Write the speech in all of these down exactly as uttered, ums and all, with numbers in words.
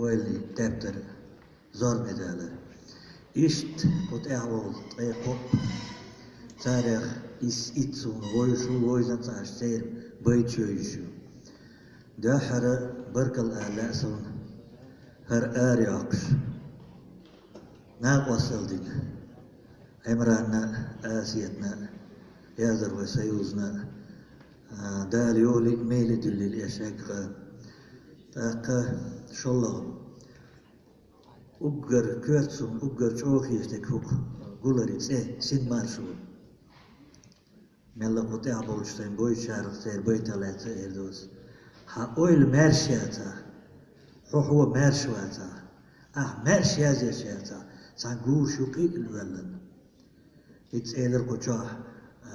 Ойла тептар зорбе далар. Иштта кху тӀехь волу ткъе кхоъ, царах исс итт суна вовзаш ву, вовзанца аш церан байташ йовзаш ю. Дуьххьара баркалла ала лаьа суна хӀара арайоккхуш, накъосталла дина Ӏимранна а, Асетна а, яздархойн союзна а, Дала йолий а, мелий а дуьллийла эшшехь а. ТӀаккха шоллагӀа. Уггар коьрта суна, уггар чӀогӀа хеташ дерг хӀокху гулари цӀе, синмаршо. Мелла кху тӀехь болчу сайн бовзучарах церан байтах лаьцна эр ду ас. Хьан ойла маьрша яцахь, хьо хьо маьрша вацахь, ахь маьрша язъеш яцахь, цхьаьна гуш ю къиъла воьллина. ХӀинца элира кху чохь, а,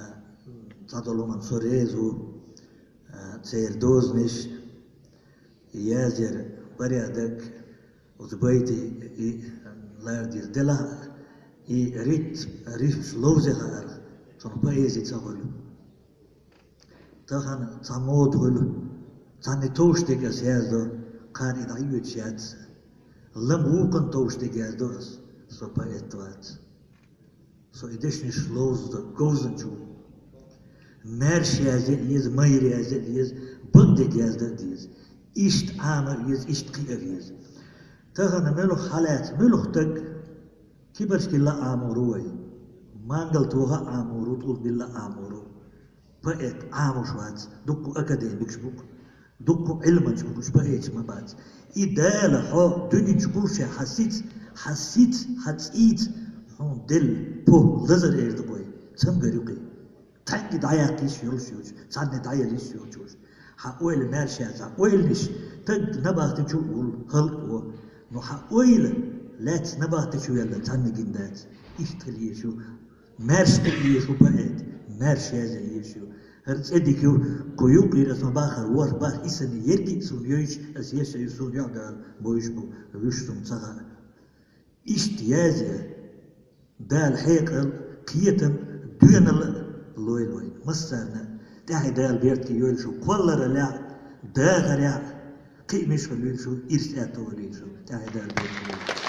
цхьадолу хӀуманна со реза ву, а, церан дозанаш, язъяр порядок, оцу байтийн и лардира делахь а, и ритм, рифмаш ловзе хаарх, цунах поэзи ца хуьлу. Тахана цхьа мода хуьлу, цхьанна товш дерг ас яздо, кхана и дӀайоьдуш яц. Лама вукхунна товш дерг яздо ас, со поэт вац. Со и дешнаш ловзадо говзанча ву. Маьрша язъян а еза, майра язъян а еза, бакъдерг яздан а деза. Иштта Ӏама а веза, иштта кхиа а веза. Тахана муьлха хьалаьцна, муьлха стаг, кибарш дилла а Ӏамор ву вай. Мангал тоха а Ӏамор ву, тӀулг дилла а Ӏамор ву. Поэт Ӏамош вац, дуккха академикаш бу-кх, дуккха Ӏилманчаш бу-кх, уьш поэташ ма бац. И Дала хьо дуьнен чу гуллушехь хьан сица, хьан сица, хьан цӀийца хьуна делла пу, лазар эр ду-кх вай, цамгар ю-кх и. Цхьаьнгге дӀаяккха йиш йолуш йоцуш, цхьанне дӀаяла йиш йоцуш. Хьан ойла маьрша яцахь, ойланаш, стаг набахти чу а волу, халкъо. Но хьан ойла лаьцна набахти чу велла, цхьанна гина дац. Иштта хила езаш ю. Маьрша хила езаш ву поэт, маьрша язъян езаш ю. ХӀара цӀе дика ю, кху юккъера аса ма баххара, ворхӀ баххара, и санна ерриг а суна йовзуш, аса еш а ю, суна юьхь-дуьхьал бовзуш бу, вуьш суна ца хаьа. Иштта язъян, Дала хьекъал, кхетам, доьналла лойла вайна. Массарна а тӀаьхье Дала беркате йойла шу, кхоллараллехь а, дахарехь а, кхиамаш хуьлийла шу, ирс аьтто хуьлийла шу, тӀаьхье Дала беркате йойла.